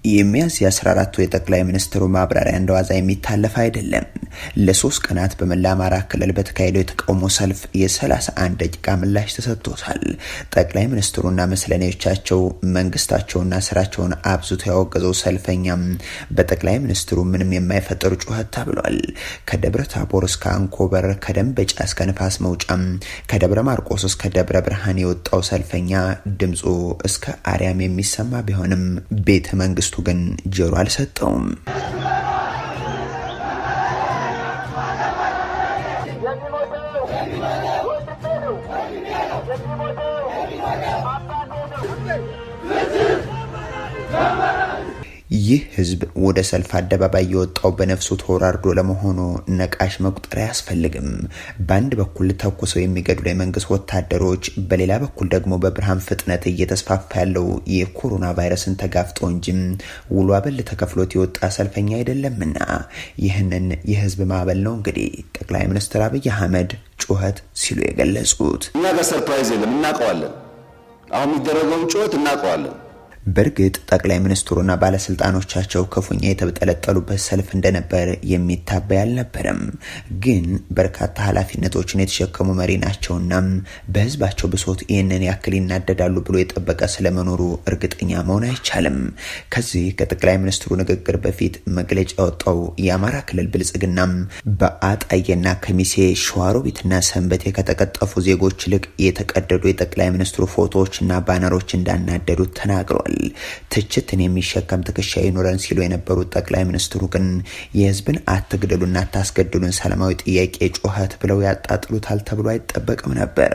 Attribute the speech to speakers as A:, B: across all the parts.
A: የሚያዝያ 14ቱ የጠቅላይ ሚኒስትሩ ማብራሪያ እንደዋዛ የሚታለፍ አይደለም። ለ3 ቀናት በመላ አማራ ክልል በተካሄደው የተቃውሞ ሰልፍ የ31 ደቂቃ ምላሽ ተሰጥቶታል። ጠቅላይ ሚኒስትሩና መስለኔዎቻቸው መንግስታቸውና ስራቸውን አብዝቶ ያወገዘው ሰልፈኛም በጠቅላይ ሚኒስትሩ ምንም የማይፈጥር ጩኸት ተብሏል። ከደብረ ታቦር እስከ አንኮበር፣ ከደንበጫ እስከ ንፋስ መውጫም፣ ከደብረ ማርቆስ እስከ ደብረ ብርሃን የወጣው ሰልፈኛ ድምፁ እስከ አርያም የሚሰማ ቢሆንም ቤተ መንግስቱ ግን ጆሮ አልሰጠውም። ይህ ህዝብ ወደ ሰልፍ አደባባይ የወጣው በነፍሱ ተወራርዶ ለመሆኑ ነቃሽ መቁጠር አያስፈልግም። በአንድ በኩል ተኩሰው የሚገድሉ የመንግስት ወታደሮች፣ በሌላ በኩል ደግሞ በብርሃን ፍጥነት እየተስፋፋ ያለው የኮሮና ቫይረስን ተጋፍጦ እንጂ ውሎ አበል ተከፍሎት የወጣ ሰልፈኛ አይደለምና ይህንን የህዝብ ማዕበል ነው እንግዲህ ጠቅላይ ሚኒስትር አብይ አህመድ ጩኸት ሲሉ የገለጹት።
B: እኛ ጋር surprise የለም፣ እናውቀዋለን። አሁን የሚደረገውን ጩኸት እናውቀዋለን።
A: በእርግጥ ጠቅላይ ሚኒስትሩና ባለስልጣኖቻቸው ክፉኛ የተብጠለጠሉበት ሰልፍ እንደነበር የሚታበይ አልነበረም። ግን በርካታ ኃላፊነቶችን የተሸከሙ መሪ ናቸውና በህዝባቸው ብሶት ይህንን ያክል ይናደዳሉ ብሎ የጠበቀ ስለመኖሩ እርግጠኛ መሆን አይቻልም። ከዚህ ከጠቅላይ ሚኒስትሩ ንግግር በፊት መግለጫ ያወጣው የአማራ ክልል ብልጽግና በአጣዬና ከሚሴ፣ ሸዋሮቢትና ሰንበቴ ከተቀጠፉ ዜጎች ይልቅ የተቀደዱ የጠቅላይ ሚኒስትሩ ፎቶዎችና ባነሮች እንዳናደዱት ተናግሯል። ትችትን የሚሸከም ትከሻ ይኑረን ሲሉ የነበሩት ጠቅላይ ሚኒስትሩ ግን የህዝብን አትግደሉና አታስገድሉን ሰላማዊ ጥያቄ ጩኸት ብለው ያጣጥሉታል ተብሎ አይጠበቅም ነበር።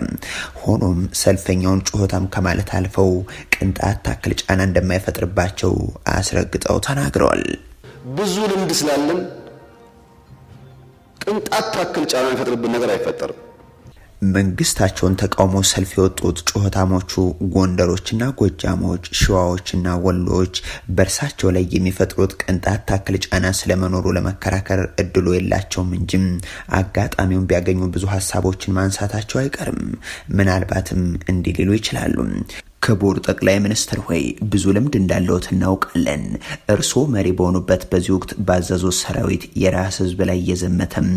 A: ሆኖም ሰልፈኛውን ጩኸታም ከማለት አልፈው ቅንጣት ታክል ጫና እንደማይፈጥርባቸው አስረግጠው ተናግረዋል።
B: ብዙ ልምድ ስላለን ቅንጣት ታክል ጫና የሚፈጥርብን ነገር አይፈጠርም።
A: መንግስታቸውን ተቃውሞ ሰልፍ የወጡት ጩኸታሞቹ ጎንደሮችና ጎጃሞች፣ ሸዋዎችና ወሎዎች በእርሳቸው ላይ የሚፈጥሩት ቅንጣት ታክል ጫና ስለመኖሩ ለመከራከር እድሉ የላቸውም እንጂም አጋጣሚውን ቢያገኙ ብዙ ሀሳቦችን ማንሳታቸው አይቀርም። ምናልባትም እንዲህ ሊሉ ይችላሉ። ክቡር ጠቅላይ ሚኒስትር ሆይ፣ ብዙ ልምድ እንዳለዎት እናውቃለን። እርስዎ መሪ በሆኑበት በዚህ ወቅት ባዘዙት ሰራዊት የራስ ህዝብ ላይ እየዘመተም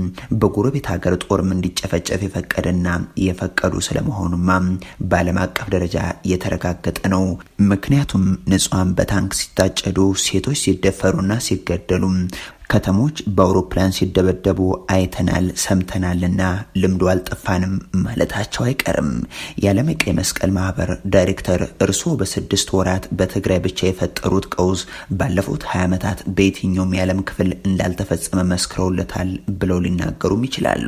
A: በጎረቤት ሀገር ጦርም እንዲጨፈጨፍ የፈቀደና የፈቀዱ ስለመሆኑማ በዓለም አቀፍ ደረጃ የተረጋገጠ ነው። ምክንያቱም ንጹሐን በታንክ ሲታጨዱ፣ ሴቶች ሲደፈሩና ሲገደሉ፣ ከተሞች በአውሮፕላን ሲደበደቡ አይተናል ሰምተናልና ልምዱ አልጠፋንም ማለታቸው አይቀርም። የዓለም የቀይ መስቀል ማህበር ዳይሬክተር እርስዎ በ6 ወራት በትግራይ ብቻ የፈጠሩት ቀውስ ባለፉት 20 ዓመታት በየትኛውም የዓለም ክፍል እንዳልተፈጸመ መስክረውለታል ብለው ሊናገሩም ይችላሉ።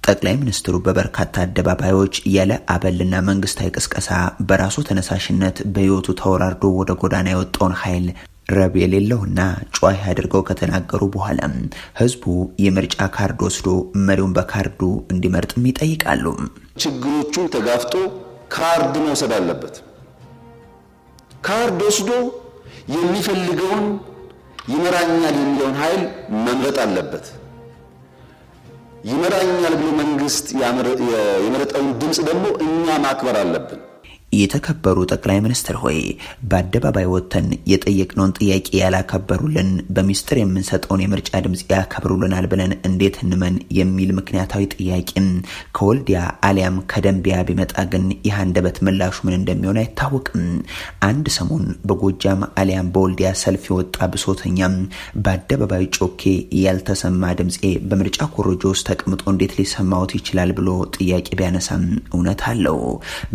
A: ጠቅላይ ሚኒስትሩ በበርካታ አደባባዮች ያለ አበልና መንግስታዊ ቅስቀሳ በራሱ ተነሳሽነት በህይወቱ ተወራርዶ ወደ ጎዳና የወጣውን ኃይል ረብ የሌለውና ጯሂ አድርገው ከተናገሩ በኋላ ህዝቡ የምርጫ ካርድ ወስዶ መሪውን በካርዱ እንዲመርጥም ይጠይቃሉ።
B: ችግሮቹን ተጋፍጦ ካርድ መውሰድ አለበት። ካርድ ወስዶ የሚፈልገውን ይመራኛል የሚለውን ኃይል መምረጥ አለበት። ይመራኛል ብሎ መንግስት የመረጠውን ድምፅ ደግሞ እኛ ማክበር አለብን።
A: የተከበሩ ጠቅላይ ሚኒስትር ሆይ፣ በአደባባይ ወጥተን የጠየቅነውን ጥያቄ ያላከበሩልን በሚስጥር የምንሰጠውን የምርጫ ድምፅ ያከብሩልናል ብለን እንዴት እንመን የሚል ምክንያታዊ ጥያቄም ከወልዲያ አሊያም ከደንቢያ ቢመጣ ግን ይህ አንደበት ምላሹ ምን እንደሚሆን አይታወቅም። አንድ ሰሞን በጎጃም አሊያም በወልዲያ ሰልፍ የወጣ ብሶተኛም በአደባባይ ጮኬ ያልተሰማ ድምፄ በምርጫ ኮሮጆ ውስጥ ተቀምጦ እንዴት ሊሰማዎት ይችላል ብሎ ጥያቄ ቢያነሳም እውነት አለው።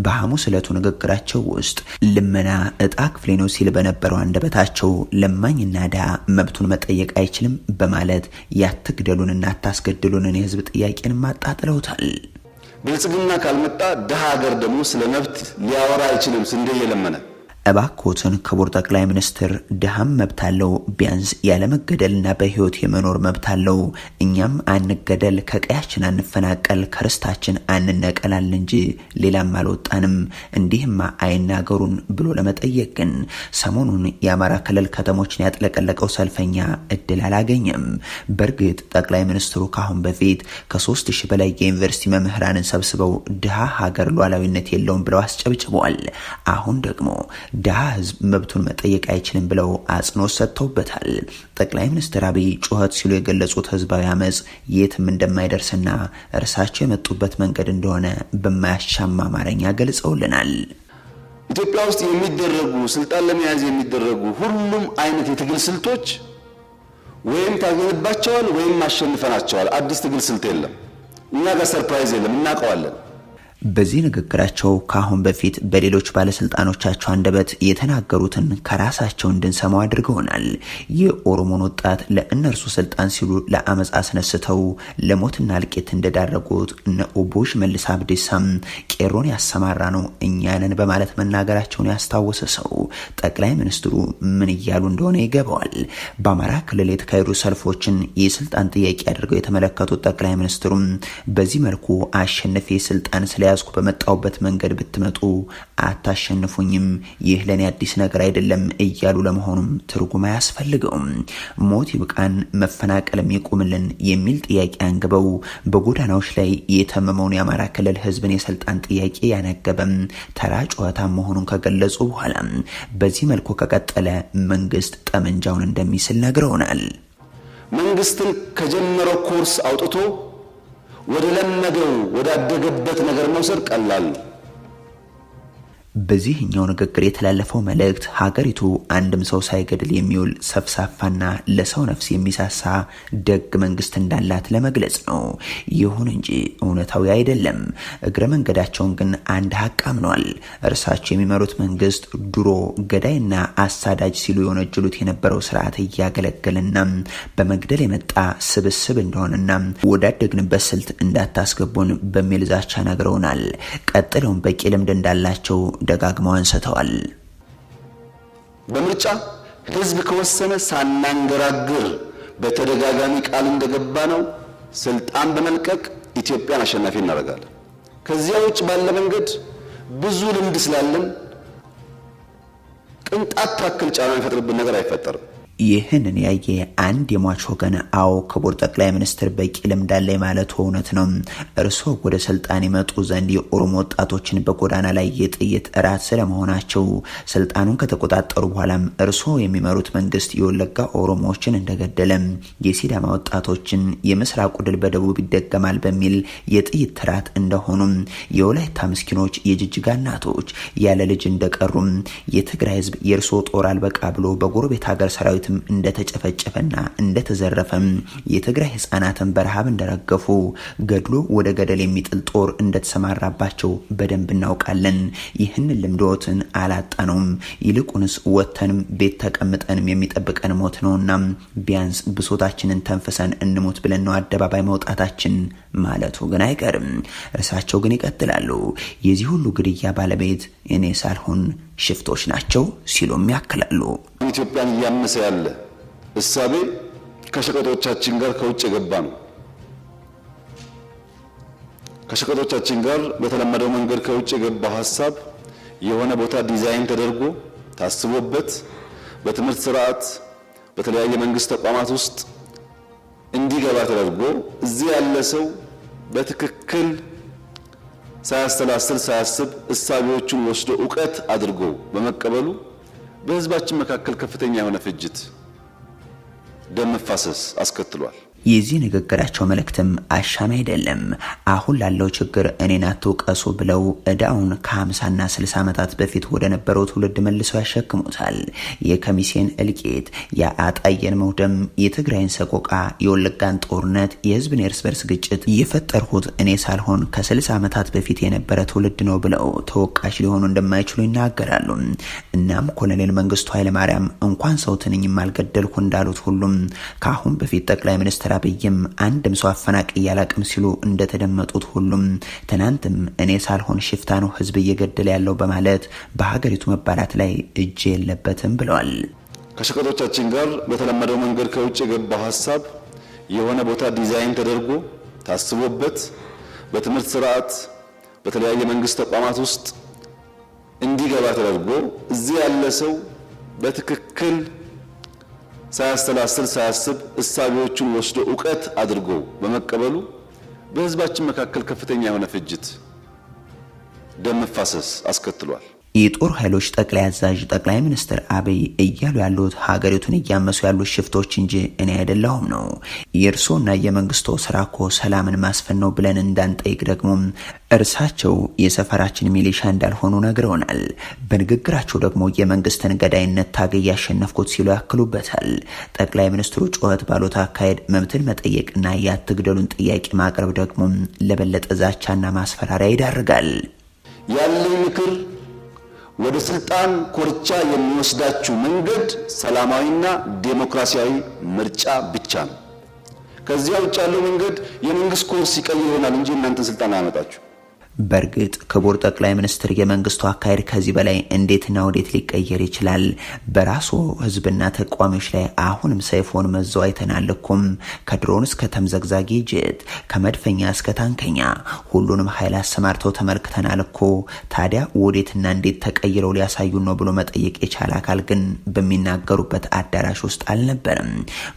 A: በሐሙስ ዕለቱ ንግግራቸው ውስጥ ልመና እጣ ክፍሌ ነው ሲል በነበረው አንደበታቸው ለማኝና ድሃ መብቱን መጠየቅ አይችልም በማለት ያትግደሉንና አታስገድሉንን የህዝብ ጥያቄን አጣጥለውታል።
B: ብልጽግና ካልመጣ ድሃ ሀገር ደግሞ ስለ መብት ሊያወራ አይችልም፣ ስንዴ እየለመነ።
A: እባክዎትን ክቡር ጠቅላይ ሚኒስትር፣ ድሃም መብት አለው፣ ቢያንስ ያለመገደልና በህይወት የመኖር መብት አለው። እኛም አንገደል፣ ከቀያችን አንፈናቀል፣ ከርስታችን አንነቀላል እንጂ ሌላም አልወጣንም። እንዲህማ አይናገሩን ብሎ ለመጠየቅ ግን ሰሞኑን የአማራ ክልል ከተሞችን ያጥለቀለቀው ሰልፈኛ እድል አላገኘም። በእርግጥ ጠቅላይ ሚኒስትሩ ካሁን በፊት ከ3000 በላይ የዩኒቨርሲቲ መምህራንን ሰብስበው ድሃ ሀገር ሉዓላዊነት የለውም ብለው አስጨብጭበዋል። አሁን ደግሞ ድሃ ህዝብ መብቱን መጠየቅ አይችልም ብለው አጽንኦት ሰጥተውበታል። ጠቅላይ ሚኒስትር አብይ ጩኸት ሲሉ የገለጹት ህዝባዊ አመፅ የትም እንደማይደርስና እርሳቸው የመጡበት መንገድ እንደሆነ በማያሻማ አማርኛ ገልጸውልናል።
B: ኢትዮጵያ ውስጥ የሚደረጉ ስልጣን ለመያዝ የሚደረጉ ሁሉም አይነት የትግል ስልቶች ወይም ታግለንባቸዋል ወይም አሸንፈናቸዋል። አዲስ ትግል ስልት የለም። እኛ ጋር surprise የለም፣ እናውቀዋለን።
A: በዚህ ንግግራቸው ከአሁን በፊት በሌሎች ባለስልጣኖቻቸው አንደበት የተናገሩትን ከራሳቸው እንድንሰማው አድርገውናል። የኦሮሞን ወጣት ለእነርሱ ስልጣን ሲሉ ለአመፅ አስነስተው ለሞትና እልቂት እንደዳረጉት እነ ኦቦ ሽመልስ አብዲሳም ቄሮን ያሰማራ ነው እኛ ነን በማለት መናገራቸውን ያስታወሰ ሰው ጠቅላይ ሚኒስትሩ ምን እያሉ እንደሆነ ይገባዋል። በአማራ ክልል የተካሄዱ ሰልፎችን የስልጣን ጥያቄ አድርገው የተመለከቱት ጠቅላይ ሚኒስትሩም በዚህ መልኩ አሸንፌ ስልጣን ስለያዝኩ በመጣሁበት መንገድ ብትመጡ አታሸንፉኝም፣ ይህ ለእኔ አዲስ ነገር አይደለም እያሉ ለመሆኑም ትርጉም አያስፈልገውም። ሞት ይብቃን፣ መፈናቀልም ይቁምልን የሚል ጥያቄ አንግበው በጎዳናዎች ላይ የተመመውን የአማራ ክልል ህዝብን የስልጣን ጥያቄ ያነገበም ተራ ጨዋታ መሆኑን ከገለጹ በኋላ በዚህ መልኩ ከቀጠለ መንግስት ጠመንጃውን እንደሚስል ነግረውናል።
B: መንግስትን ከጀመረው ኮርስ አውጥቶ ወደ ለመደው ወዳደገበት ነገር መውሰድ ቀላል ነው።
A: በዚህኛው ንግግር የተላለፈው መልእክት ሀገሪቱ አንድም ሰው ሳይገድል የሚውል ሰፍሳፋና ለሰው ነፍስ የሚሳሳ ደግ መንግስት እንዳላት ለመግለጽ ነው። ይሁን እንጂ እውነታዊ አይደለም። እግረ መንገዳቸውን ግን አንድ ሀቅ አምነዋል። እርሳቸው የሚመሩት መንግስት ድሮ ገዳይና አሳዳጅ ሲሉ የወነጀሉት የነበረው ስርዓት እያገለገለና በመግደል የመጣ ስብስብ እንደሆነና ወዳደግንበት ስልት እንዳታስገቡን በሚል ዛቻ ነግረውናል። ቀጥለውም በቂ ልምድ እንዳላቸው ደጋግመው አንስተዋል።
B: በምርጫ ህዝብ ከወሰነ ሳናንገራግር በተደጋጋሚ ቃል እንደገባ ነው ስልጣን በመልቀቅ ኢትዮጵያን አሸናፊ እናደርጋለን። ከዚያ ውጭ ባለ መንገድ ብዙ ልምድ ስላለን ቅንጣት ታክል ጫና የሚፈጥርብን ነገር አይፈጠርም።
A: ይህንን ያየ አንድ የሟች ወገን አዎ ክቡር ጠቅላይ ሚኒስትር በቂ ልምድ አለኝ ማለቱ እውነት ነው። እርስዎ ወደ ስልጣን የመጡ ዘንድ የኦሮሞ ወጣቶችን በጎዳና ላይ የጥይት እራት ስለመሆናቸው፣ ስልጣኑን ከተቆጣጠሩ በኋላም እርስዎ የሚመሩት መንግስት የወለጋ ኦሮሞዎችን እንደገደለ፣ የሲዳማ ወጣቶችን የምስራቁ ድል በደቡብ ይደገማል በሚል የጥይት እራት እንደሆኑም፣ የወላይታ ምስኪኖች የጅጅጋ እናቶች ያለ ልጅ እንደቀሩም፣ የትግራይ ህዝብ የእርስዎ ጦር አልበቃ ብሎ በጎረቤት ሀገር ሰራዊት እንደተጨፈጨፈና እንደተዘረፈም፣ የትግራይ ህጻናትን በረሃብ እንደረገፉ፣ ገድሎ ወደ ገደል የሚጥል ጦር እንደተሰማራባቸው በደንብ እናውቃለን። ይህንን ልምዶትን አላጣነውም። ይልቁንስ ወጥተንም ቤት ተቀምጠንም የሚጠብቀን ሞት ነውና ቢያንስ ብሶታችንን ተንፍሰን እንሞት ብለን ነው አደባባይ መውጣታችን ማለቱ ግን አይቀርም። እርሳቸው ግን ይቀጥላሉ። የዚህ ሁሉ ግድያ ባለቤት እኔ ሳልሆን ሽፍቶች ናቸው ሲሉም ያክላሉ።
B: ኢትዮጵያን እያመሰ ያለ እሳቤ ከሸቀጦቻችን ጋር ከውጭ የገባ ነው። ከሸቀጦቻችን ጋር በተለመደው መንገድ ከውጭ የገባው ሀሳብ የሆነ ቦታ ዲዛይን ተደርጎ ታስቦበት በትምህርት ስርዓት በተለያየ መንግስት ተቋማት ውስጥ እንዲገባ ተደርጎ እዚህ ያለ ሰው በትክክል ሳያሰላስል ሳያስብ እሳቤዎቹን ወስዶ እውቀት አድርጎ በመቀበሉ በህዝባችን መካከል ከፍተኛ የሆነ ፍጅት፣ ደም መፋሰስ አስከትሏል።
A: የዚህ ንግግራቸው መልእክትም አሻሚ አይደለም። አሁን ላለው ችግር እኔን አትውቀሱ ብለው እዳውን ከ50ና 60 ዓመታት በፊት ወደ ነበረው ትውልድ መልሰው ያሸክሙታል። የከሚሴን እልቂት፣ የአጣየን መውደም፣ የትግራይን ሰቆቃ፣ የወለጋን ጦርነት፣ የህዝብን የእርስ በርስ ግጭት የፈጠርሁት እኔ ሳልሆን ከ60 ዓመታት በፊት የነበረ ትውልድ ነው ብለው ተወቃሽ ሊሆኑ እንደማይችሉ ይናገራሉ። እናም ኮሎኔል መንግስቱ ኃይለማርያም እንኳን ሰው ትንኝም አልገደልኩ እንዳሉት ሁሉም ከአሁን በፊት ጠቅላይ ሚኒስትር አብይም አንድም ሰው አፈናቅዬ አላቅም ሲሉ እንደተደመጡት ሁሉም ትናንትም እኔ ሳልሆን ሽፍታ ነው ህዝብ እየገደለ ያለው በማለት በሀገሪቱ መባላት ላይ እጅ የለበትም ብለዋል።
B: ከሸቀጦቻችን ጋር በተለመደው መንገድ ከውጭ የገባው ሀሳብ የሆነ ቦታ ዲዛይን ተደርጎ ታስቦበት በትምህርት ስርዓት በተለያየ መንግስት ተቋማት ውስጥ እንዲገባ ተደርጎ እዚህ ያለ ሰው በትክክል ሳያሰላስል ሳያስብ እሳቤዎቹን ወስዶ እውቀት አድርጎ በመቀበሉ በህዝባችን መካከል ከፍተኛ የሆነ ፍጅት፣ ደም መፋሰስ አስከትሏል።
A: የጦር ኃይሎች ጠቅላይ አዛዥ ጠቅላይ ሚኒስትር አብይ እያሉ ያሉት ሀገሪቱን እያመሱ ያሉት ሽፍቶች እንጂ እኔ አይደለሁም ነው። የእርሶና የመንግስቶ ስራ እኮ ሰላምን ማስፈን ነው ብለን እንዳንጠይቅ ደግሞ እርሳቸው የሰፈራችን ሚሊሻ እንዳልሆኑ ነግረውናል። በንግግራቸው ደግሞ የመንግስትን ገዳይነት ታግዬ ያሸነፍኩት ሲሉ ያክሉበታል። ጠቅላይ ሚኒስትሩ ጩኸት ባሉት አካሄድ መብትን መጠየቅና ያትግደሉን ጥያቄ ማቅረብ ደግሞ ለበለጠ ዛቻና ማስፈራሪያ ይዳርጋል።
B: ያለኝ ምክር ወደ ስልጣን ኮርቻ የሚወስዳችሁ መንገድ ሰላማዊና ዴሞክራሲያዊ ምርጫ ብቻ ነው። ከዚያ ውጭ ያለው መንገድ የመንግስት ኮርስ ይቀይር ይሆናል እንጂ እናንተን ስልጣን አያመጣችሁ።
A: በእርግጥ ክቡር ጠቅላይ ሚኒስትር የመንግስቱ አካሄድ ከዚህ በላይ እንዴትና ወዴት ሊቀየር ይችላል? በራሱ ህዝብና ተቃዋሚዎች ላይ አሁንም ሰይፎን መዘው አይተናል እኮም። ከድሮን እስከ ተምዘግዛጊ ጀት፣ ከመድፈኛ እስከ ታንከኛ ሁሉንም ኃይል አሰማርተው ተመልክተናል እኮ። ታዲያ ወዴትና እንዴት ተቀይረው ሊያሳዩን ነው ብሎ መጠየቅ የቻለ አካል ግን በሚናገሩበት አዳራሽ ውስጥ አልነበረም።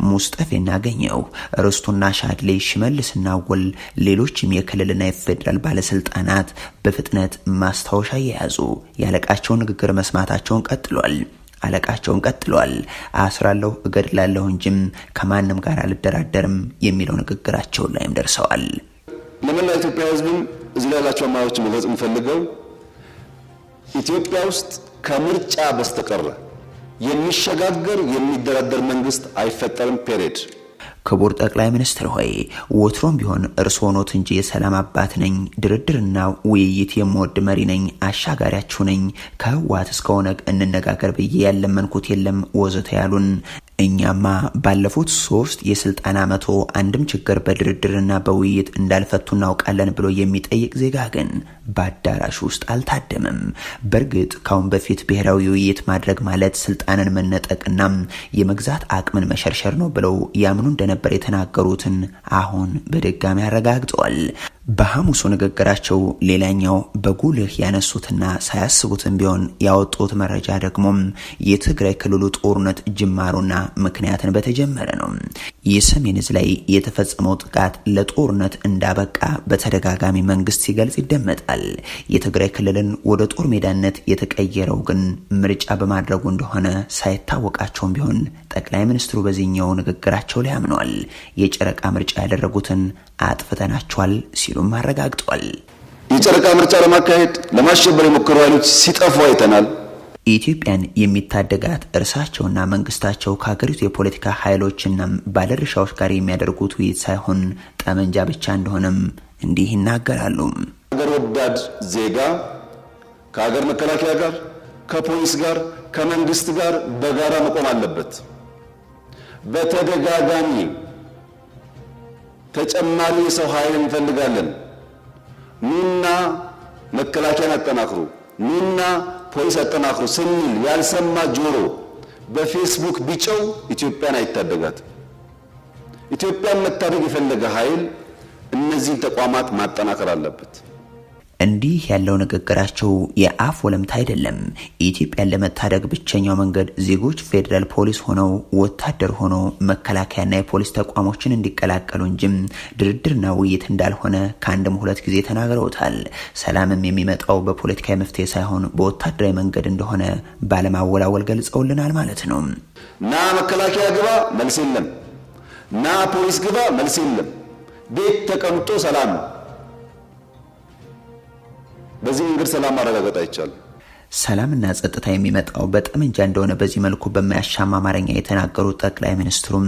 A: ሙስጠፌን አገኘው፣ ርስቱና ሻድሌ፣ ሽመልስና ወል፣ ሌሎችም የክልልና የፌዴራል ባለስልጣናት በፍጥነት ማስታወሻ የያዙ የአለቃቸውን ንግግር መስማታቸውን ቀጥሏል። አለቃቸውን ቀጥሏል። አስራለሁ፣ እገድላለሁ እንጂም ከማንም ጋር አልደራደርም የሚለው ንግግራቸውን ላይም ደርሰዋል።
B: ለመላ ኢትዮጵያ ህዝብም እዚህ ላይ ያላቸው አማራጮች መግለጽ የምፈልገው ኢትዮጵያ ውስጥ ከምርጫ በስተቀር የሚሸጋገር የሚደራደር መንግስት አይፈጠርም። Period።
A: ክቡር ጠቅላይ ሚኒስትር ሆይ፣ ወትሮም ቢሆን እርስዎ ኖት እንጂ የሰላም አባት ነኝ፣ ድርድርና ውይይት የምወድ መሪ ነኝ፣ አሻጋሪያችሁ ነኝ፣ ከህወሓት እስከ ኦነግ እንነጋገር ብዬ ያለመንኩት የለም ወዘተ ያሉን፣ እኛማ ባለፉት 3 የስልጣን ዓመቶ አንድም ችግር በድርድርና በውይይት እንዳልፈቱ እናውቃለን ብሎ የሚጠይቅ ዜጋ ግን በአዳራሹ ውስጥ አልታደምም። በእርግጥ ካሁን በፊት ብሔራዊ ውይይት ማድረግ ማለት ስልጣንን መነጠቅና የመግዛት አቅምን መሸርሸር ነው ብለው ያምኑ እንደነበር የተናገሩትን አሁን በድጋሚ አረጋግጠዋል። በሐሙሱ ንግግራቸው ሌላኛው በጉልህ ያነሱትና ሳያስቡትም ቢሆን ያወጡት መረጃ ደግሞ የትግራይ ክልሉ ጦርነት ጅማሮና ምክንያትን በተጀመረ ነው። የሰሜን ዕዝ ላይ የተፈጸመው ጥቃት ለጦርነት እንዳበቃ በተደጋጋሚ መንግስት ሲገልጽ ይደመጣል። የትግራይ ክልልን ወደ ጦር ሜዳነት የተቀየረው ግን ምርጫ በማድረጉ እንደሆነ ሳይታወቃቸውም ቢሆን ጠቅላይ ሚኒስትሩ በዚህኛው ንግግራቸው ላይ አምነዋል። የጨረቃ ምርጫ ያደረጉትን አጥፍተናቸዋል ሲሉም አረጋግጧል።
B: የጨረቃ ምርጫ ለማካሄድ ለማሸበር የሞከሩ ኃይሎች ሲጠፉ አይተናል።
A: ኢትዮጵያን የሚታደጋት እርሳቸውና መንግስታቸው ከሀገሪቱ የፖለቲካ ኃይሎችና ባለድርሻዎች ጋር የሚያደርጉት ውይይት ሳይሆን ጠመንጃ ብቻ እንደሆነም እንዲህ ይናገራሉ።
B: ሀገር ወዳድ ዜጋ ከሀገር መከላከያ ጋር፣ ከፖሊስ ጋር፣ ከመንግስት ጋር በጋራ መቆም አለበት። በተደጋጋሚ ተጨማሪ የሰው ኃይል እንፈልጋለን፣ ኑና መከላከያን አጠናክሩ፣ ኑና ፖሊስ አጠናክሩ ስንል ያልሰማ ጆሮ በፌስቡክ ቢጨው ኢትዮጵያን አይታደጋትም። ኢትዮጵያን መታደግ የፈለገ ኃይል እነዚህን ተቋማት ማጠናከር አለበት።
A: እንዲህ ያለው ንግግራቸው የአፍ ወለምታ አይደለም። ኢትዮጵያን ለመታደግ ብቸኛው መንገድ ዜጎች ፌዴራል ፖሊስ ሆነው ወታደር ሆነው መከላከያና የፖሊስ ተቋሞችን እንዲቀላቀሉ እንጂም ድርድርና ውይይት እንዳልሆነ ከአንድም ሁለት ጊዜ ተናግረውታል። ሰላምም የሚመጣው በፖለቲካዊ መፍትሄ ሳይሆን በወታደራዊ መንገድ እንደሆነ ባለማወላወል ገልጸውልናል ማለት ነው።
B: ና መከላከያ ግባ መልስ የለም፣ ና ፖሊስ ግባ መልስ የለም። ቤት ተቀምጦ ሰላም፣ በዚህ መንገድ ሰላም ማረጋገጥ አይቻልም።
A: ሰላምና ጸጥታ የሚመጣው በጠመንጃ እንደሆነ በዚህ መልኩ በማያሻማ አማርኛ የተናገሩት ጠቅላይ ሚኒስትሩም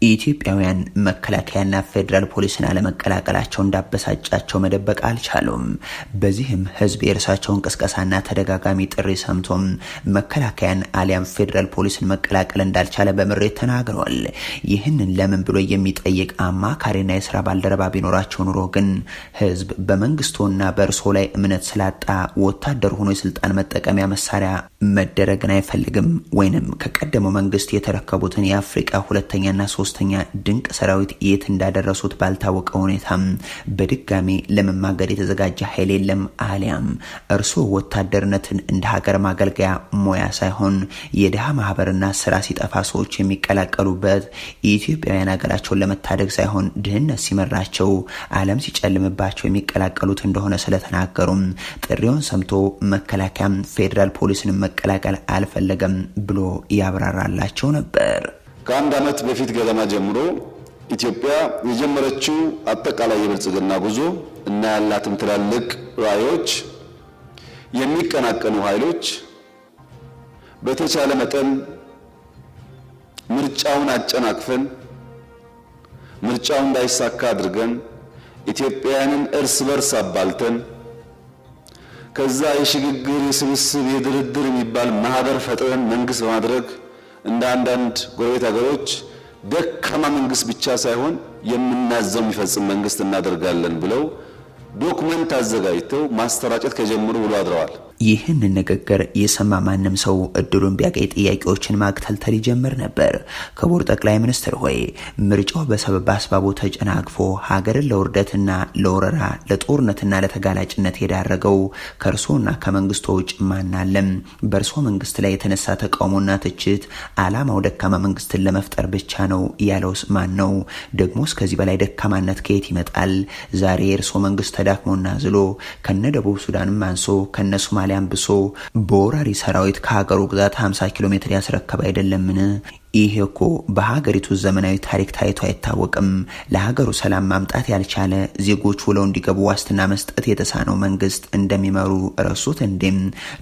A: ኢትዮጵያውያን መከላከያና ፌዴራል ፖሊስን አለመቀላቀላቸው እንዳበሳጫቸው መደበቅ አልቻሉም። በዚህም ህዝብ የእርሳቸውን ቅስቀሳና ተደጋጋሚ ጥሪ ሰምቶም መከላከያን አሊያም ፌዴራል ፖሊስን መቀላቀል እንዳልቻለ በምሬት ተናግረዋል። ይህንን ለምን ብሎ የሚጠይቅ አማካሪና የስራ ባልደረባ ቢኖራቸው ኑሮ ግን ህዝብ በመንግስቱና በእርሶ ላይ እምነት ስላጣ ወታደር ሆኖ የስልጣን መጠቀሚያ መሳሪያ መደረግን አይፈልግም ወይንም ከቀደመው መንግስት የተረከቡትን የአፍሪቃ ሁለተኛና ሶስተኛ ድንቅ ሰራዊት የት እንዳደረሱት ባልታወቀ ሁኔታ በድጋሚ ለመማገድ የተዘጋጀ ኃይል የለም፣ አሊያም እርስዎ ወታደርነትን እንደ ሀገር ማገልገያ ሙያ ሳይሆን የድሃ ማህበርና ስራ ሲጠፋ ሰዎች የሚቀላቀሉበት፣ ኢትዮጵያውያን ሀገራቸውን ለመታደግ ሳይሆን ድህነት ሲመራቸው ዓለም ሲጨልምባቸው የሚቀላቀሉት እንደሆነ ስለተናገሩም ጥሪውን ሰምቶ መከላከያም ፌዴራል ፖሊስን መቀላቀል አልፈለገም ብሎ ያብራራላቸው ነበር።
B: ከአንድ ዓመት በፊት ገደማ ጀምሮ ኢትዮጵያ የጀመረችው አጠቃላይ የብልጽግና ጉዞ እና ያላትም ትላልቅ ራዕዮች የሚቀናቀኑ ኃይሎች በተቻለ መጠን ምርጫውን አጨናቅፈን ምርጫው እንዳይሳካ አድርገን ኢትዮጵያውያንን እርስ በርስ አባልተን ከዛ የሽግግር የስብስብ የድርድር የሚባል ማህበር ፈጥረን መንግስት በማድረግ እንደ አንዳንድ ጎረቤት ሀገሮች ደካማ መንግስት ብቻ ሳይሆን የምናዘው የሚፈጽም መንግስት እናደርጋለን ብለው document አዘጋጅተው ማሰራጨት ከጀመሩ ውሎ አድረዋል።
A: ይህንን ንግግር የሰማ ማንም ሰው እድሉን ቢያገኝ ጥያቄዎችን ማግተልተል ይጀምር ነበር። ክቡር ጠቅላይ ሚኒስትር ሆይ፣ ምርጫው በሰበብ አስባቡ ተጨናግፎ ሀገርን ለውርደትና ለወረራ ለጦርነትና ለተጋላጭነት የዳረገው ከእርሶና ከመንግስቶ ውጭ ማናለም? በእርሶ መንግስት ላይ የተነሳ ተቃውሞና ትችት አላማው ደካማ መንግስትን ለመፍጠር ብቻ ነው ያለውስ ማን ነው? ደግሞስ ከዚህ በላይ ደካማነት ከየት ይመጣል? ዛሬ የእርሶ መንግስት ተዳክሞና ዝሎ ከነ ደቡብ ሱዳንም አንሶ ከነ ሶማሊያም ብሶ በወራሪ ሰራዊት ከሀገሩ ግዛት 50 ኪሎ ሜትር ያስረከበ አይደለምን? ይሄ እኮ በሀገሪቱ ዘመናዊ ታሪክ ታይቶ አይታወቅም። ለሀገሩ ሰላም ማምጣት ያልቻለ፣ ዜጎች ውለው እንዲገቡ ዋስትና መስጠት የተሳነው መንግስት እንደሚመሩ ረሱት እንዴም?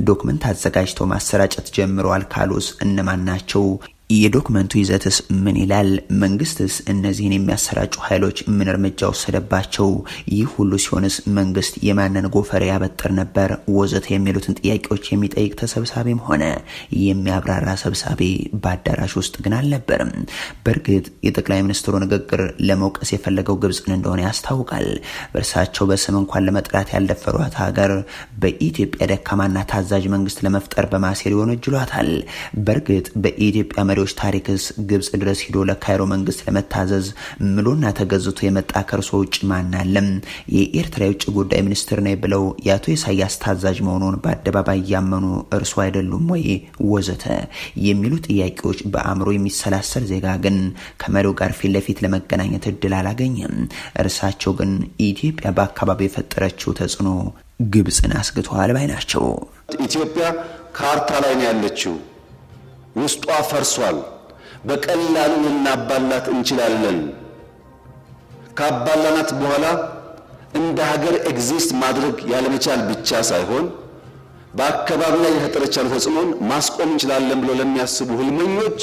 A: ዶክመንት አዘጋጅተው ማሰራጨት ጀምረዋል ካሉስ እነማን ናቸው? የዶክመንቱ ይዘትስ ምን ይላል? መንግስትስ እነዚህን የሚያሰራጩ ኃይሎች ምን እርምጃ ወሰደባቸው? ይህ ሁሉ ሲሆንስ መንግስት የማንን ጎፈሬ ያበጥር ነበር? ወዘተ የሚሉትን ጥያቄዎች የሚጠይቅ ተሰብሳቢም ሆነ የሚያብራራ ሰብሳቢ በአዳራሽ ውስጥ ግን አልነበርም። በእርግጥ የጠቅላይ ሚኒስትሩ ንግግር ለመውቀስ የፈለገው ግብፅን እንደሆነ ያስታውቃል። በእርሳቸው በስም እንኳን ለመጥራት ያልደፈሯት ሀገር በኢትዮጵያ ደካማና ታዛዥ መንግስት ለመፍጠር በማሴር ይወነጅሏታል። በእርግጥ በኢትዮጵያ መሪዎች ታሪክስ ግብጽ ድረስ ሂዶ ለካይሮ መንግስት ለመታዘዝ ምሎና ተገዝቶ የመጣ ከእርሶ ውጭ ማናለም? የኤርትራ የውጭ ጉዳይ ሚኒስትር ነኝ ብለው የአቶ ኢሳያስ ታዛዥ መሆኑን በአደባባይ ያመኑ እርሶ አይደሉም ወይ? ወዘተ የሚሉ ጥያቄዎች በአእምሮ የሚሰላሰል ዜጋ ግን ከመሪው ጋር ፊት ለፊት ለመገናኘት እድል አላገኘም። እርሳቸው ግን ኢትዮጵያ በአካባቢ የፈጠረችው ተጽዕኖ ግብጽን አስግተዋል ባይ ናቸው።
B: ኢትዮጵያ ካርታ ላይ ነው ያለችው። ውስጧ ፈርሷል። በቀላሉ ልናባላት እንችላለን። ካባላናት በኋላ እንደ ሀገር exist ማድረግ ያለመቻል ብቻ ሳይሆን በአካባቢ ላይ የፈጠረች ያለው ተጽዕኖን ማስቆም እንችላለን ብለው ለሚያስቡ ህልመኞች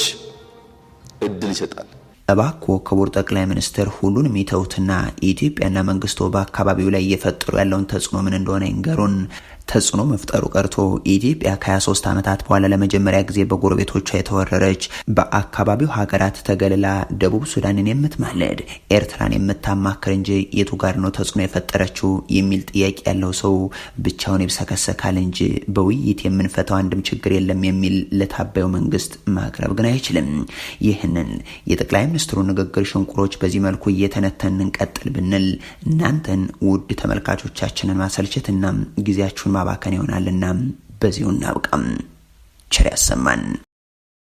B: እድል ይሰጣል።
A: እባክዎ ክቡር ጠቅላይ ሚኒስትር ሁሉንም ይተውትና ኢትዮጵያና መንግስቶ በአካባቢው ላይ እየፈጠሩ ያለውን ተጽዕኖ ምን እንደሆነ ይንገሩን። ተጽዕኖ መፍጠሩ ቀርቶ ኢትዮጵያ ከ23 ዓመታት በኋላ ለመጀመሪያ ጊዜ በጎረቤቶቿ የተወረረች፣ በአካባቢው ሀገራት ተገልላ ደቡብ ሱዳንን የምትማለድ፣ ኤርትራን የምታማክር እንጂ የቱ ጋር ነው ተጽዕኖ የፈጠረችው የሚል ጥያቄ ያለው ሰው ብቻውን ይብሰከሰካል እንጂ በውይይት የምንፈታው አንድም ችግር የለም የሚል ለታባዩ መንግስት ማቅረብ ግን አይችልም። ይህንን የጠቅላይ ሚኒስትሩ ንግግር ሽንቁሮች በዚህ መልኩ እየተነተን እንቀጥል ብንል እናንተን ውድ ተመልካቾቻችንን ማሰልቸትና ጊዜያችሁን ማባከን ይሆናልና በዚሁ እናብቃም። ቸር ያሰማን።